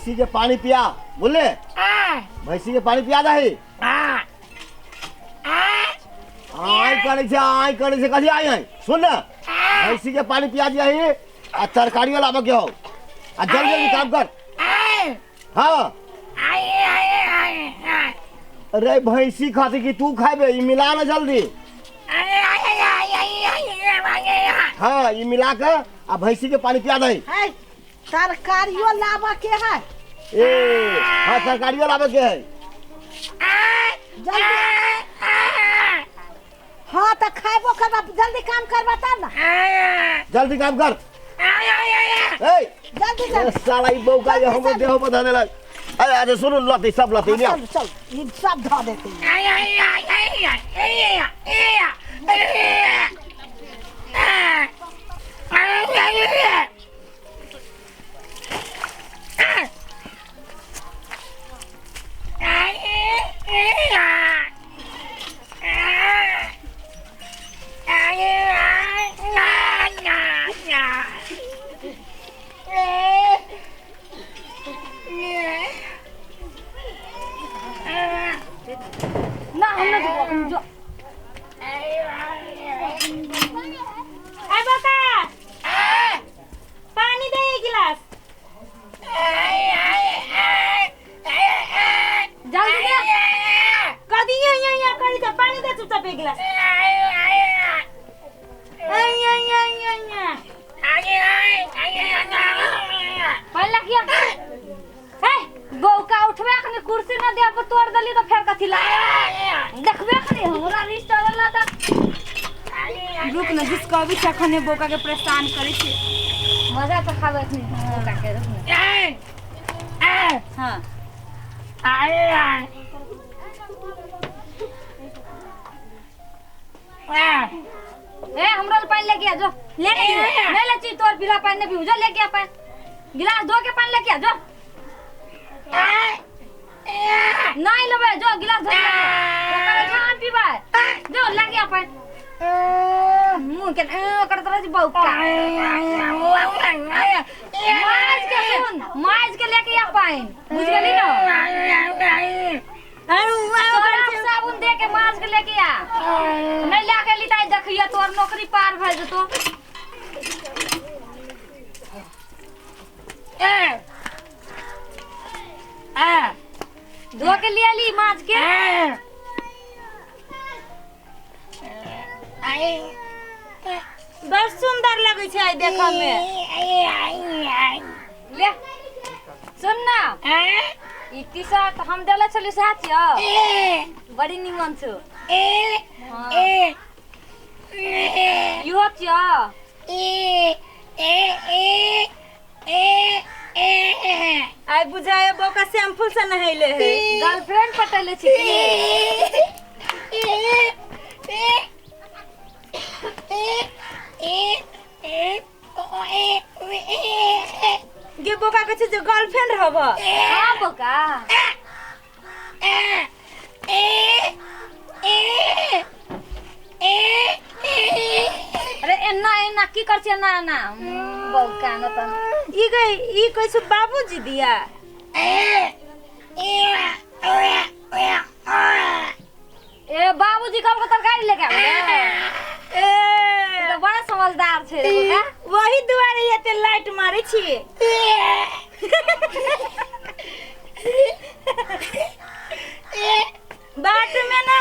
भैंसी के पानी पिया बोले भैंसी के पानी पिया दही आय करे छै आय करे छै कथी आय आय सुन ने भैंसी के पानी पिया दिया ही आ तरकारी वाला आबऽ के हो आ जल्दी जल्दी काम कर हाँ अरे भैंसी खाती कि तू खाबे ई मिला ना जल्दी हाँ ई मिला के आ भैंसी के पानी पिया दही है तरकारियो लाबऽ के है ए हाँ तरकारियो लाबे के है जल्दी हाँ तो खाबो करबा जल्दी काम करबा तब ना जल्दी काम कर ए जल्दी ए, जल्दी साला ई बौका ये हमरो देह पर धऽ देलक अरे अरे सुनू लती सब लती हाँ, चल चल ई सब धऽ देते ना हम ना जो जो ए बका पानी दे एक गिलास जल्दी दे कदी यहाँ यहाँ यहाँ करी त पानी दे चुपचाप एक गिलास यहाँ यहाँ यहाँ यहाँ पहला किया हे बौका उठबे अखनी कुर्सी ना दे पर तोड़ देली तो फेर कथी ला देखबे अखनी हमरा रिस चलल ना त रुक न जिस कभी अखने बोका के परेशान करे छी मजा तो खाबे अखनी बौका के रुक न हाँ ए हमरा ले पानी लेके आ जो ले के नहीं ले ची तोर पीला पानी नहीं पीऊ जो लेके आ पानी गिलास धो के पानी लेके आ जो नहीं लेबे जो गिलास धो के लेके आ। ओकर जान पीबे जो लेके आ पानी मुंह के करत रहे छी बौका माज के सुन माज के लेके आ पानी बुझ गेली ना सर्फ साबुन दे के माज के लेके आ नहीं ले के ली ताई देखिए तोर नौकरी पार भए जेतो धो के ले ली माज के बड़ सुंदर लगै छै देखऽ मे ले सुन ना ई टी शर्ट हम देले छली सएह छियौ बड़ी निमन छौ हाँ। इहो छियौ आइ बुझाय बौका शैम्पू से नहैले है गर्लफ्रेंड पटेले छी की? गे बोका के छै जे गर्लफ्रेंड रहब हाँ बोका अरे एना एना की कर छी एना एना बौका न त ई गई ई कहै छै बाबूजी दिया ए बाबूजी कब के तरकारी लेके आबे ए तो बड़ा समझदार छै रे बोका वही दुआरे एते लाइट मारै छियै बाट में ना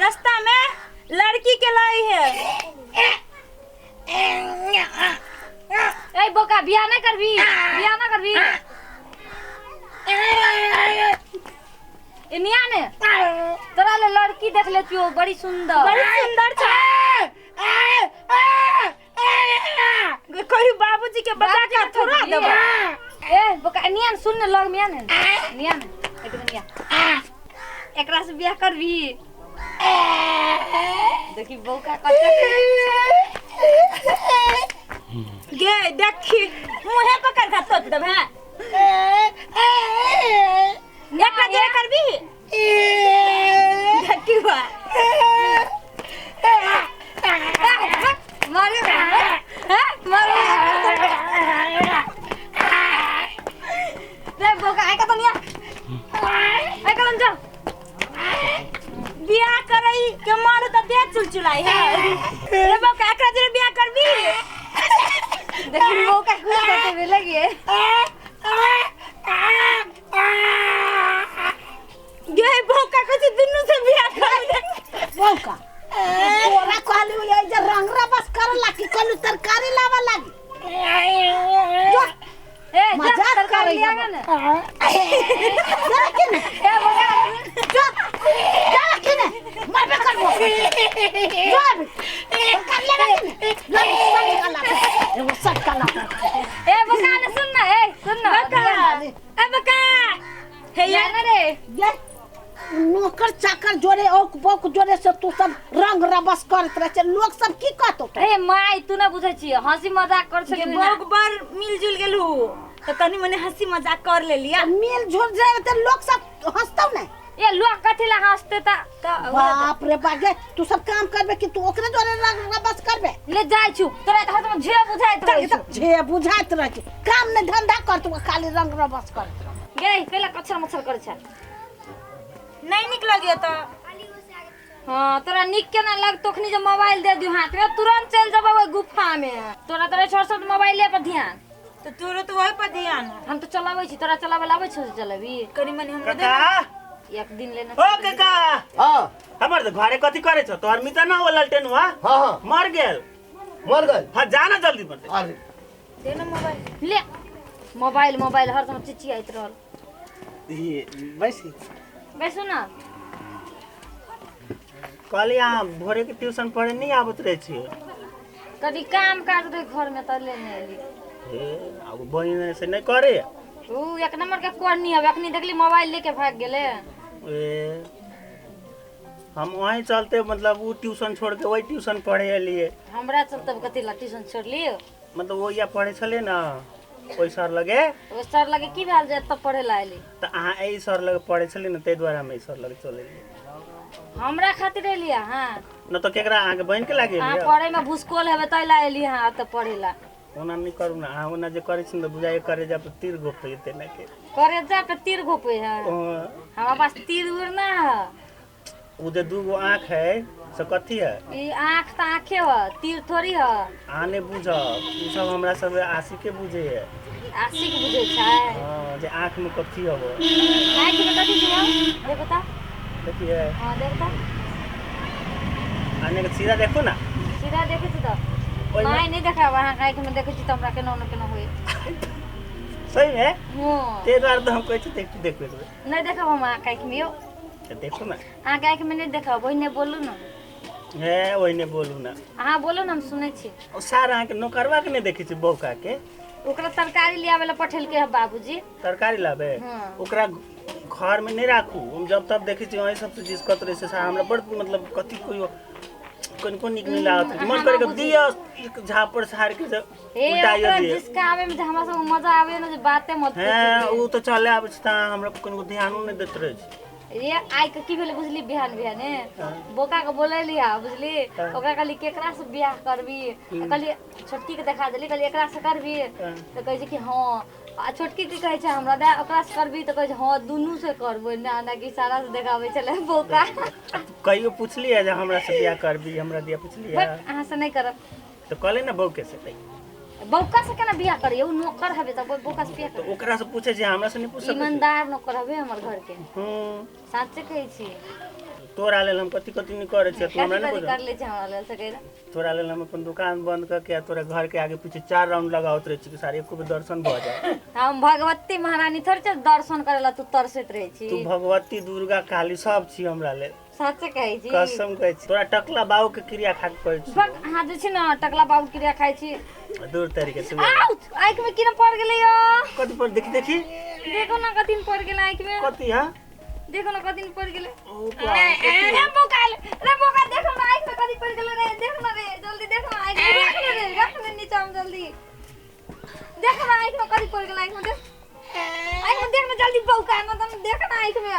रास्ता में लड़की के लाई है ए बोका बियाह नहीं करबी बियाह ना करबी ए निया ने तोरा ले लड़की देख ले छियो बड़ी सुंदर बड़ी सुंदर छै कही बाबूजी के बता के थोड़ा देबो ए बोका निया ने सुन ने लग में आ ने निया ने एक निया एकरा से बियाह करबी देखी बौका कते गे देखी मुहे पकड़ के तोप देब हैं एकरा जे करबी देखी बा मारे हैं मारे रे बोका बियाह करई के मन त दे चुलचुलाई है रे बौका एकरा जरे बियाह करबी देखी बौका खुश होते हुए लगिए गे बौका कथी दुन्नू से बियाह कर दे बौका तोरा कहली ये जे रंग रबस करे लागी कहलू तरकारी लावा लागी जो ए जा मजाक तरकारी करे लिया ना जा के ने ए बौका जो जा के ने मरबे करबो जो अभी तरकारी लेबे के ने लग सटका लाता एगो सटका लाता ए बौका ने सुन ना ए सुन ना बौका ए बौका हे या यार ना रे ये नौकर चाकर जोरे औक बौक जोरे से तू सब रंग रबस करत रहे छे लोग सब की कहतो तो ए माय तू ना बुझै छी हंसी मजाक कर गे छली बौक बर मिलजुल गेलू त तनी मने हंसी मजाक कर लेलिया मिल जुल जाए तो लोग सब हंसतो ने ए लोग कथी ला हंसते त त बाप रे बाप गे तू सब काम करबे कि तू ओकरे जोरे रंग रबस करबे ले जाइ छु तोरा त हरदम झे बुझाइत रहै छु जे बुझाइत रहे छे काम ने धंधा कर तू खाली रंग रबस करत रह गे कैला कछर मछर करै छ नहीं निक लगियो त हाँ तोरा निक केना लग तोखनी जे मोबाइल दे दियो हाथ में तुरंत चल जबो ओइ गुफा में तोरा तोरा छोड़ सब मोबाइले पर ध्यान त तोरो तो वही पर ध्यान है हम तो चलाबै छी तोरा चलाबै लाबै छौ से चलाबी कनी मनी हमरो दे काका एक दिन लेना ओ काका हाँ हमर तऽ घरे कथी करे छौ तोहर मित्र ना हो ललटेन हुआ हाँ हाँ मर गेल मर गए हाँ जा ना जल्दी पर अरे दे ना मोबाइल ले मोबाइल मोबाइल हरदम चिचियाइत रहल ये बैसी बैसू ना कहली अहाँ भोरे के ट्यूशन पढ़े नहीं आबत रहे छियै कभी काम काज रहे घर में त लेने एली हे आब बहिन से नहीं करे ऊ एक नंबर के कोरनी हवे अखनी देखली मोबाइल लेके भाग गेले ए हम वहीं चलते मतलब वो ट्यूशन छोड़ के वही ट्यूशन पढ़े एलिए हमरा चलते कथी ला ट्यूशन छोड़लियो मतलब वो या पढ़े छलै ना ओहि सर लगे ओ सर लगे की भेल जे एतऽ पढ़े ला एली तऽ अहाँ एहि सर लगे पढ़े छलियै ने ताहि दुआरे हम एहि सर लगे चल एलियै हमरा खातिर एली अहाँ न तऽ केकरा अहाँके बहिन के लागे अहाँ एलियै पढ़े में भूसकोल हेबै तै ला एली अहाँ एतऽ पढ़े ला ओना नहि करू ने अहाँ ओना जे करै छी ने तऽ बुझाइए करे जा तीर गोपै तेना के करे जा पे तीर घोपे है ओ हमरा पास तीर उर ना है ओ जे दूगो आँख है से कथी है ई आँख तऽ आँखे ह तीर थोड़ी ह अहाँ नहि बुझब ओ सब हमरा सब आशिके बुझे है आशिक बुझै छै हाँ जे आँख में कथी हब आँख में कथी छै हौ? देखो त देखिए हाँ देखो त आने के सीधा देखू ना सीधा देखै छी तऽ ओहिमे माय नहि देखाब अहाँके आँखि में देखै छी तऽ हमरा केना ने केना होय सही में हँ ताहि दुआरे तऽ हम कहै छी देखू देखू एक बेर। नहि देखब हम अहाँके आँखि में यौ तऽ देखू ना अहाँके आँखि में नहि देखब ओहिने बोलू ने हे ओहिने बोलू ना अहाँ बोलू ने हम सुनै छी ओ सार अहाँके नौकरवा के नहि देखै छी बौका के ओकरा तरकारी लियाबै लए पठेलकै हँ बाबूजी तरकारी लाबे हाँ। ओकरा घर में नहीं राखू हम जब तब देखै छी वहीं सबसे चीज करत रहै छै सार हमरा बड़ मतलब कथी कोई कनिको नीक नहीं लागत मन करे के दिअ एक झापड़ सार के जे हे उल्टाइयो ओकरा दिअ जिसका आवे में जे हमरा सब मजा आवे ने जे बाते मत हैं पूछू उ तऽ चले आबै छै तऽ हमरा कनिको ध्यानो नहीं दैत रहै छै रे आइ के की भेलै बुझली बिहान बिहाने बोका के बोलेली हा बुझली ओकरा कहली केकरा से बियाह करबी कहली छोटकी के देखा देली कहली एकरा से करबी तऽ कहै छै कि हँ आ छोटकी की कहै छै हमरा दे ओकरा से करबी तऽ कहै छै हँ दुनू से करबै ना ना कि इशारा से देखाबै छलै बोका कहियो पुछलियै जे हमरा से बियाह करबी हमरा दिया पुछलियै बट अहाँ से नहि करब तऽ कहले ने बौके से तै बौका से केना बियाह करियै उ नौकर हबे तऽ बौका से बियाह तऽ ओकरा से पूछे छै हमरा से नहीं पूछ करबै सकै छी ईमानदार नौकर हबे हमर घर के हूँ साँचे कहै छी तोरा लेल हम कथी कथी नहीं करै छियै तू हमरा कथी नहीं कथी बुझल कर लै छै हमरा लेल सकै तोरा लेल हम अपन दुकान बंद करके आ तोरा घर के आगे पीछे 4 राउंड लगावत रहे छी कि सारे एको बेर दर्शन भऽ जाए हम भगवती महारानी थोड़े छै दर्शन करे ला तू तरसैत रहै छी तू भगवती दुर्गा काली सब छी हमरा लेल साँचे कहै छी कसम कहै छी तोरा टकला बाबू के क्रिया खा के कहै छी बक अहाँ जे छै ने टकला बाबू क्रिया खाइ छी दूर तरीके से आउच आँखि में किना पड़ गेलै यो कथी पर देखी देखी देखो ना कथी में पड़ गेलै आँखि में कथी हां देखो ना कथी में पड़ गेलै ओ बाप, रे बोका रे बोका देखो ना आँखि में कथी पड़ गेलै रे देखो ना रे जल्दी देखो ना आँखि में रख ना रे रख ना नीचा में जल्दी देखो ना आँखि में कथी पड़ गेलै आँखि में देख आँखि में देख ना जल्दी बौका ना तुम देख ना आँखि में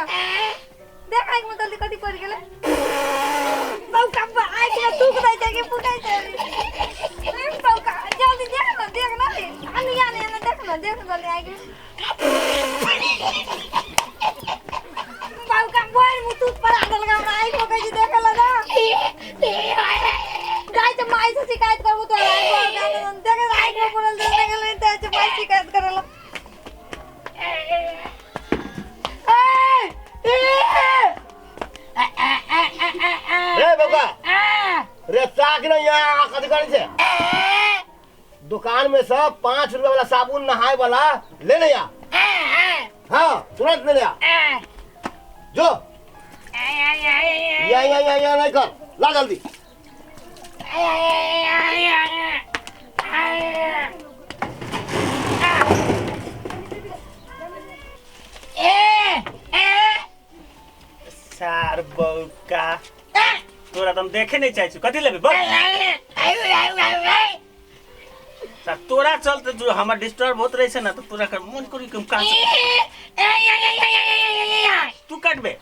देख आँखि में जल्दी कथी पड़ गेलै बौका आँखि में थूक दै छै कि फूकै छै रे बौका जल्दी देख ना रे आने आने आने देख ना जल्दी आँखि में बौका बोल मुँह थूक पड़ा देलक हमरा आँखि में कहै पड़ल जल्दी गेलै त आज माय शिकायत करल। रे बौका रे ताक नहीं यहाँ कथी करै छै? दुकान में सब 5 रुपया वाला साबुन नहाए वाला ले ले आ। हाँ तुरंत ले ले आ। जो या या या या नहीं कर ला जल्दी। सार बौका तोरा त हम देखे नहीं चाहै छु। कथी लेबे बस सार तोरा चलते जो हमर डिस्टर्ब होत रहे छै ना त तोरा कर मन करी के हम काट तू काटबे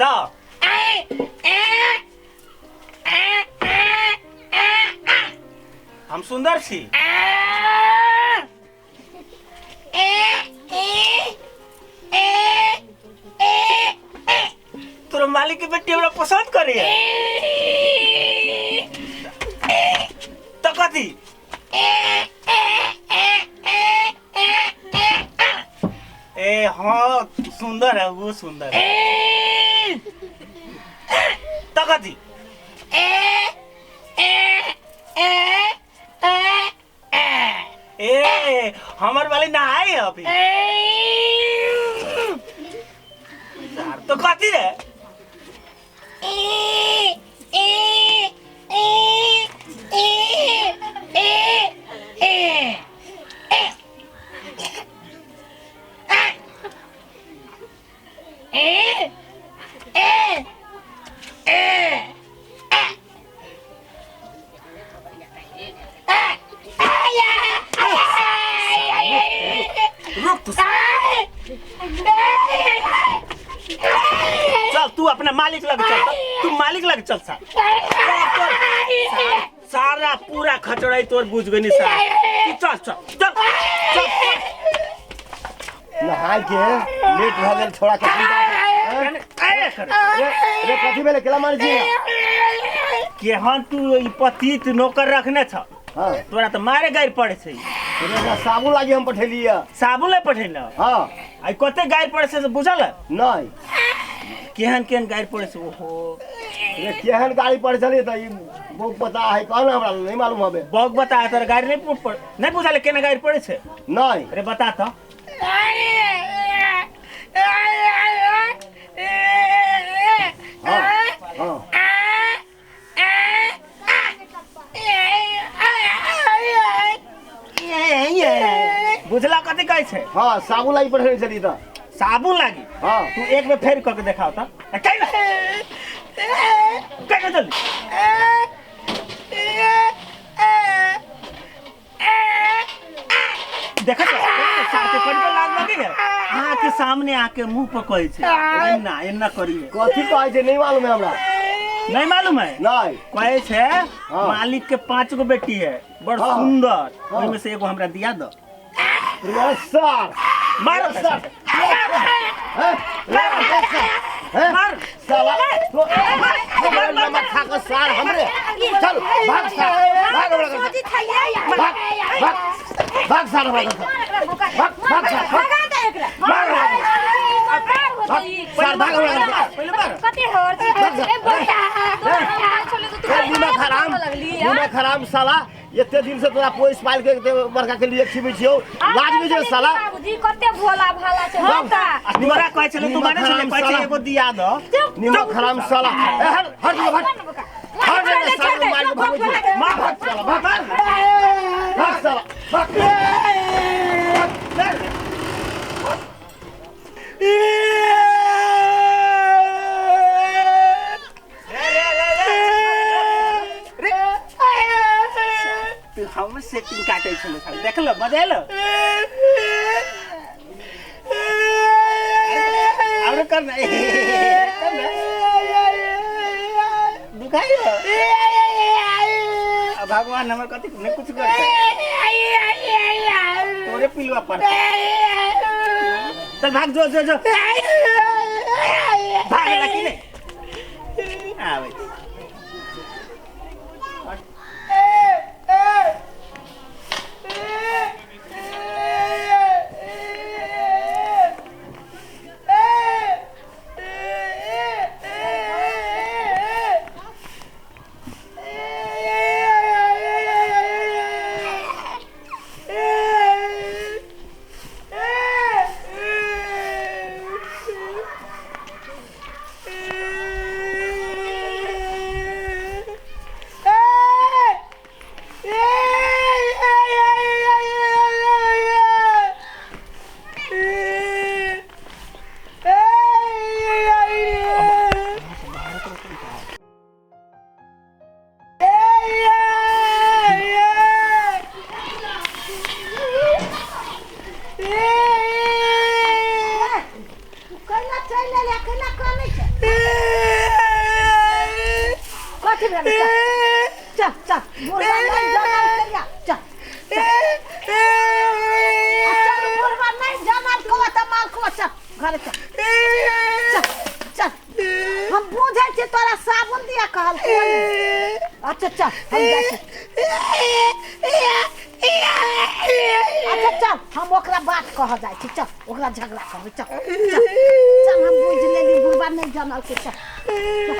त हम सुंदर छी। तोरा मालिक के बेटी हमरा पसंद करे त कथी ए हाँ सुंदर है वो सुंदर है त कथी ए हमर वाली नहाई है अभी तो कथी रे रुक तू चल तू अपना मालिक लग चल तू मालिक लग चल सार सारा पूरा खचड़ाई तोर बुझ गई सार तू चल चल चल चल नहाय के लेट भ गेल छोड़ा के रे कथी भेलै केला मारै छी? केहन तू ई पतित नौकर रखने छ। हां तोरा त मारे गारि पड़े छै। तोरा साबुन लागी हम पठेलियै। साबुन ले पठेल? हां आई कते गारि पड़े छै से बुझल? नहीं केहन केहन गारि पड़े छै। ओहो रे केहन गाड़ी पड़े छलै त ई बहुत पता है कहना हमरा नहीं मालूम हबे। बहुत बता है तोरा गारि नहीं पड़ नहीं बुझल केना गारि पड़े छै? नहीं अरे बता त। हां हां बुझला कथी कहै छै? हां साबुन लागी पठेने छली त। साबुन लागी? हां तू एक बेर फेर क के देखाव त। चल चल जल्दी। देखा सार के कनिको लाज लगे है अहाँ के सामने आके मुंह पर कहै छै एना एना करिए। कथी कहै छै नहीं मालूम है हमरा। नहीं मालूम है? नहीं कहै छै हाँ। मालिक के 5 गो बेटी है बड़ हाँ। सुंदर हाँ। ओहिमे से एगो हमरा दिया दो। रे सार मार सार मार साला नमक खा के सार हमरे चल भाग सार भाग हमरा घर से भाग भाग भाग सार हमरा घर से भाग भाग सार भगा दे एकरा भाग सार भाग हमरा घर से पहिले मार कते हर छी ए बता छोले तो तू दिमाग खराब दिमाग खराब साला एते दिन से तोरा पोस पाल के बड़का के लिए खिबै छियौ लाज में जे साला बाबूजी कते भोला भाला छै हम का तोरा कहै छलै तू माने छलै कहै छै एगो दिया दो। निमक खराब साला ए हट हट हट हट रे साला मार के भागै छै मार भाग साला भाग भाग साला भाग। तू हम सेटिंग काटै छलै साला देखल मजा आयल और कर ना कर ना दुखाई अब भगवान हमर कथी नहीं कुछ करते तोरे पिलुआ पर चल भाग जो जो जो भाग ला कि नहीं आवे। चल चल आ चल बुढ़वा नहीं जानल को त माल को चल घरे चल चल चल हम बुझै छी तोरा साबुन दिया कहल अच्छा चल हम जाइ छी अच्छा चल हम ओकरा बात कह जाइ छी चल ओकरा झगड़ा करबै चल चल चल हम बुझि लेली बुढ़वा नहीं जानल के चल चल।